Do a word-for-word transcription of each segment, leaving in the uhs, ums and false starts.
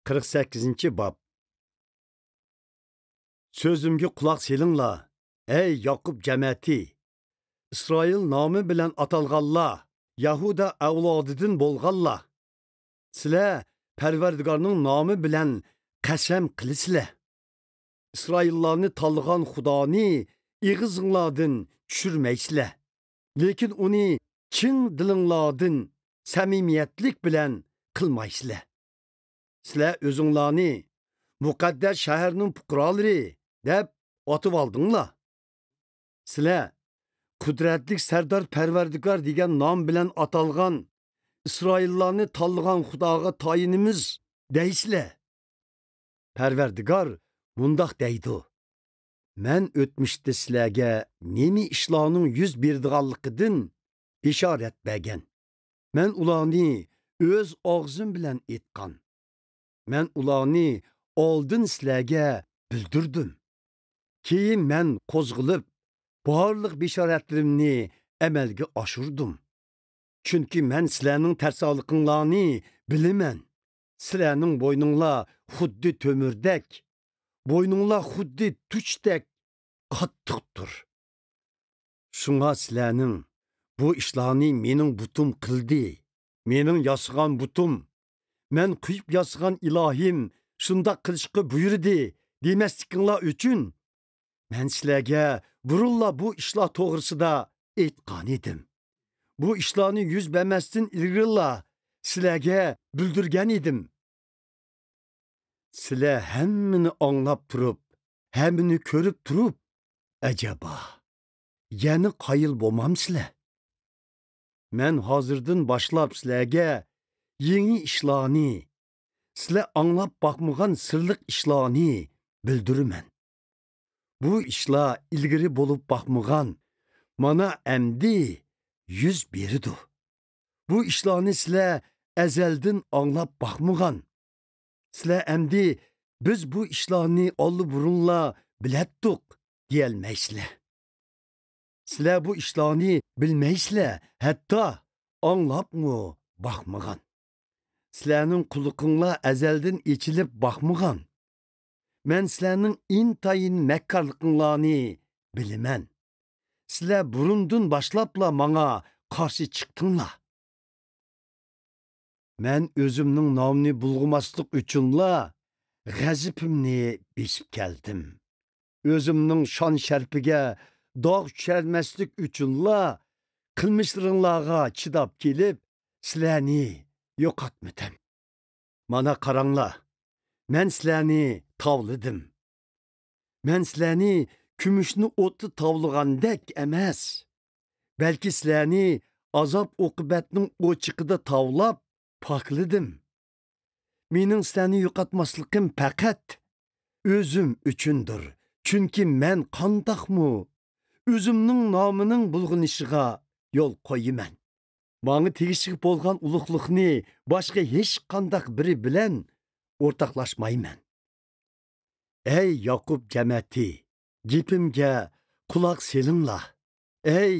قىرىق سەككىزىنچى باب. سۆزۈمگە قۇلاق سېلىڭلار، ئەي ياقۇپ جەمەتى! ئىسرائىل نامى بىلەن ئاتالغانلار، يەھۇدا ئەۋلادىدىن بولغانلار! سىلەر پەرۋەردىگارنىڭ نامى بىلەن قەسەم قىلىسىلەر. ئىسرائىللارنى تاللىغان خۇدانى ئېغىزىڭلاردىن چۈشۈرمەيسىلەر، لېكىن ئۇنى چىن دىلىڭلاردىن سەمىمىيەتلىك بىلەن قىلمايسىلەر. سىلەر ئۆزۈڭلارنى مۇقەددەس شەھەرنىڭ پۇقرالىرى دەپ ئاتىۋالدىڭلار. سىلەر قۇدرەتلىك سەردار پەرۋەردىگار دېگەن نام بىلەن ئاتالغان ئىسرائىللارنى تاللىغان خۇداغا تايىنىمىز دەيسىلەر. پەرۋەردىگار مۇنداق دەيدۇ: مەن ئۆتمۈشتە سىلەرگە نېمە ئىشلارنىڭ يۈز بېرىدىغانلىقىدىن بېشارەت بەرگەن. مەن ئۇلارنى ئۆز ئاغزىم بىلەن ئېيتقان. مەن ئۇلارنى ئالدىن سىلەرگە بىلدۈردۈم. كېيىن مەن قوزغىلىپ، بارلىق بېشارەتلىرىمنى ئەمەلگە ئاشۇردۇم. چۈنكى مەن سىلەرنىڭ تەرسالىقىڭلارنى بىلىمەن. سىلەرنىڭ بوينۇڭلار خۇددى تۆمۈردەك، بوينۇڭلار خۇددى تۇچتەك قاتتىقتۇر. شۇڭا سىلەرنىڭ، بۇ ئىشلارنى مېنىڭ بۇتۇم قىلدى، مېنىڭ ياسىغان بۇتۇم، مەن قويۇپ ياسىغان ئىلاھىم شۇنداق قىلىشقا بۇيرۇدى دېمەسلىكىڭلار ئۈچۈن، مەن سىلەرگە بۇرۇنلا بۇ ئىشلار توغرىسىدا ئېيتقانىدىم. بۇ ئىشلارنى يۈز بەرمەستىن ئىلگىرىلا سىلەرگە بىلدۈرگەن ئىدىم. سىلەر ھەممىنى ئاڭلاپ تۇرۇپ، ھەممىنى كۆرۈپ تۇرۇپ، ئەجەبا، يەنە قايىل بولمامسىلەر؟ مەن ھازىردىن باشلاپ سىلەرگە يېڭى ئىشلارنى، سىلەر ئاڭلاپ باقمىغان سىرلىق ئىشلارنى بىلدۈرىمەن. بۇ ئىشلار ئىلگىرى بولۇپ باقمىغان، مانا ئەمدى يۈز بېرىدۇ. بۇ ئىشلارنى سىلەر ئەزەلدىن ئاڭلاپ باقمىغان. سىلەر ئەمدى، بىز بۇ ئىشلارنى ئاللىبۇرۇنلا بىلەتتۇق، دېيەلمەيسىلەر. سىلەر بۇ ئىشلارنى بىلمەيسىلەر، ھەتتا ئاڭلاپمۇ باقمىغان. سىلەرنىڭ قۇلىقىڭلار ئەزەلدىن ئېچىلىپ باقمىغان. مەن سىلەرنىڭ ئىنتايىن مەككارلىقىڭلارنى بىلىمەن. سىلەر بۇرۇندىن باشلاپلا ماڭا قارشى چىقتىڭلار. مەن ئۆزۈمنىڭ نامىنى بۇلغىماسلىق ئۈچۈنلا غەزىپىمنى بېسىپ كەلدىم. ئۆزۈمنىڭ شان-شەرىپىگە داغ چۈشەرمەسلىك ئۈچۈنلا قىلمىشلىرىڭلارغا چىداپ كېلىپ، سىلەرنى يوقاتمىدىم. مانا قاراڭلار، مەن سىلەرنى تاۋلىدىم. مەن سىلەرنى كۈمۈشنى ئوتتا تاۋلىغاندەك ئەمەس، بەلكى سىلەرنى ئازاب-ئوقۇبەتنىڭ ئوچىقىدا تاۋلاپ پاكلىدىم. مېنىڭ سىلەرنى يوقاتماسلىقىم پەقەت ئۆزۈم ئۈچۈندۇر، چۈنكى مەن قانداقمۇ ئۆزۈمنىڭ نامىنىڭ بۇلغىنىشىغا يول قويىمەن؟ ماڭا تېگىشلىك بولغان ئۇلۇغلۇقنى باشقا ھېچقانداق بىرى بىلەن ئورتاقلاشمايمەن. ئەي ياقۇپ جەمەتى، گېپىمگە قۇلاق سېلىڭلار. ئەي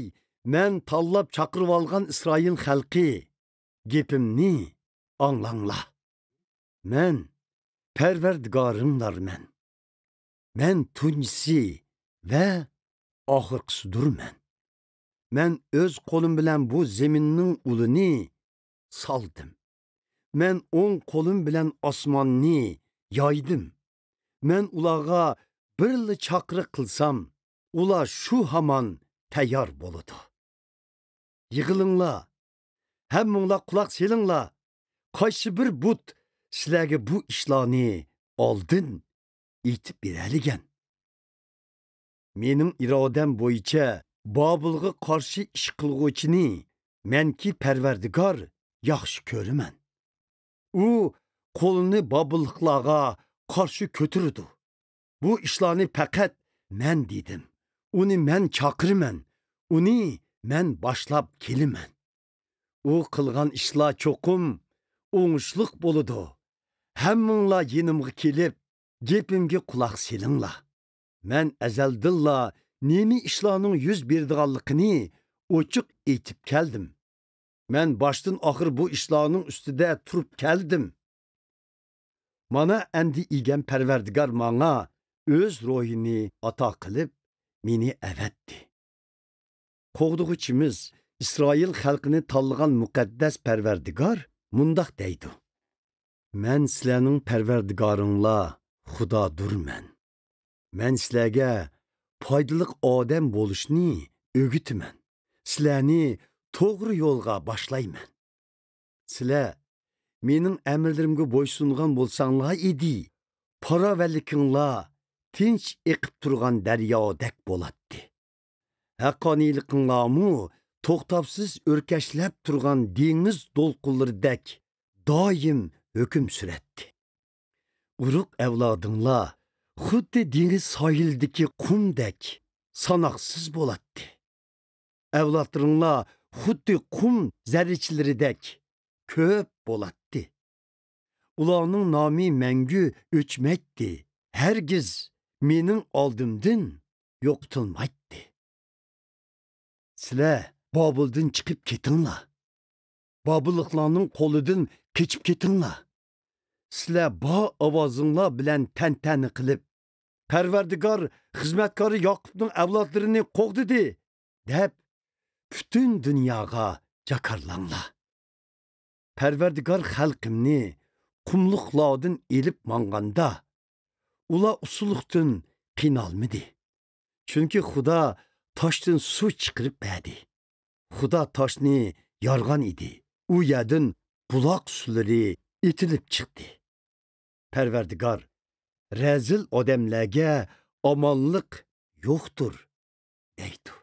مەن تاللاپ چاقىرىۋالغان ئىسرائىل خەلقى، گېپىمنى ئاڭلاڭلار. مەن پەرۋەردىگارىڭلارمەن. مەن تۇنجىسى ۋە ئاخىرقىسىدۇرمەن. مەن ئۆز قولۇم بىلەن بۇ زېمىننىڭ ئۇلىنى سالدىم. مەن ئوڭ قولۇم بىلەن ئاسماننى يايدىم. مەن ئۇلارغا بىرلا چاقىرىق قىلسام، ئۇلار شۇ ھامان تەييار بولىدۇ. يىغىلىڭلار، ھەممىڭلار قۇلاق سېلىڭلار، قايسى بىر بۇت سىلەرگە بۇ ئىشلارنى ئالدىن ئېيتىپ بېرەلىگەن؟ مېنىڭ ئىرادەم بويىچە بابىلغا قارشى ئىش قىلغۇچىنى مەنكى پەرۋەردىگار ياخشى كۆرىمەن. ئۇ قولىنى بابىللىقلارغا قارشى كۆتۈرىدۇ. بۇ ئىشلارنى پەقەت مەن دېدىم. ئۇنى مەن چاقىرىمەن. ئۇنى مەن باشلاپ كېلىمەن. ئۇ قىلغان ئىشلار چوقۇم ئوڭۇشلۇق بولىدۇ. ھەممىڭلار يېنىمغا كېلىپ، گېپىمگە قۇلاق سېلىڭلار. مەن ئەزەلدىنلا نېمە ئىشلارنىڭ يۈز بېرىدىغانلىقىنى ئوچۇق ئېيتىپ كەلدىم. مەن باشتىن ئاخىر بۇ ئىشلارنىڭ ئۈستىدە تۇرۇپ كەلدىم. مانا ئەمدى ئىگەم پەرۋەردىگار ماڭا ئۆز روھىنى ئاتا قىلىپ، مېنى ئەۋەتتى. قوغدىغۇچىمىز، ئىسرائىل خەلقىنى تاللىغان مۇقەددەس پەرۋەردىگار مۇنداق دەيدۇ: مەن سىلەرنىڭ پەرۋەردىگارىڭلار خۇدادۇرمەن. مەن سىلەرگە پايدىلىق ئادەم بولۇشنى ئۆگىتىمەن. سىلەرنى توغرا يولغا باشلايمەن. سىلەر مېنىڭ ئەمىرلىرىمگە بويسۇنغان بولساڭلار ئىدى، پاراۋانلىكىڭلار تىنچ ئېقىپ تۇرغان دەريادەك بولاتتى. ھەققانىيلىقىڭلارمۇ توختاپسىز ئۆركەشلەپ تۇرغان دېڭىز دولقۇنلىرىدەك دائىم ھۆكۈم سۈرەتتى. ئۇرۇق ئەۋلادىڭلار خۇددى دېڭىز ساھىلىدىكى قۇمدەك ساناقسىز بولاتتى. ئەۋلادلىرىڭلار خۇددى قۇم زەررىچىلىرىدەك كۆپ بولاتتى. ئۇلارنىڭ نامى مەڭگۈ ئۆچمەيتتى، ھەرگىز مېنىڭ ئالدىمدىن يوقىتىلمايتتى. سىلەر بابىلدىن چىقىپ كېتىڭلار. بابىللىقلارنىڭ قولىدىن قېچىپ كېتىڭلار. سىلەر بار ئاۋازىڭلار بىلەن تەنتەنە قىلىپ، پەرۋەردىگار خىزمەتكارى ياقۇپنىڭ ئەۋلادلىرىنى قوغدىدى، دەپ، پۈتۈن دۇنياغا جاكارلاڭلار. پەرۋەردىگار خەلقىمنى قۇملۇقلاردىن ئېلىپ ماڭغاندا، ئۇلار ئۇسسۇلۇقتىن قىينالمىدى. چۈنكى خۇدا تاشتىن سۇ چىقىرىپ بەردى. خۇدا تاشنى يارغان ئىدى. ئۇ يەردىن بۇلاق سۇلىرى ئېتىلىپ چىقتى. پەرۋەردىگار، رەزىل ئادەملەرگە ئامانلىق يوقتۇر، دەيدۇ.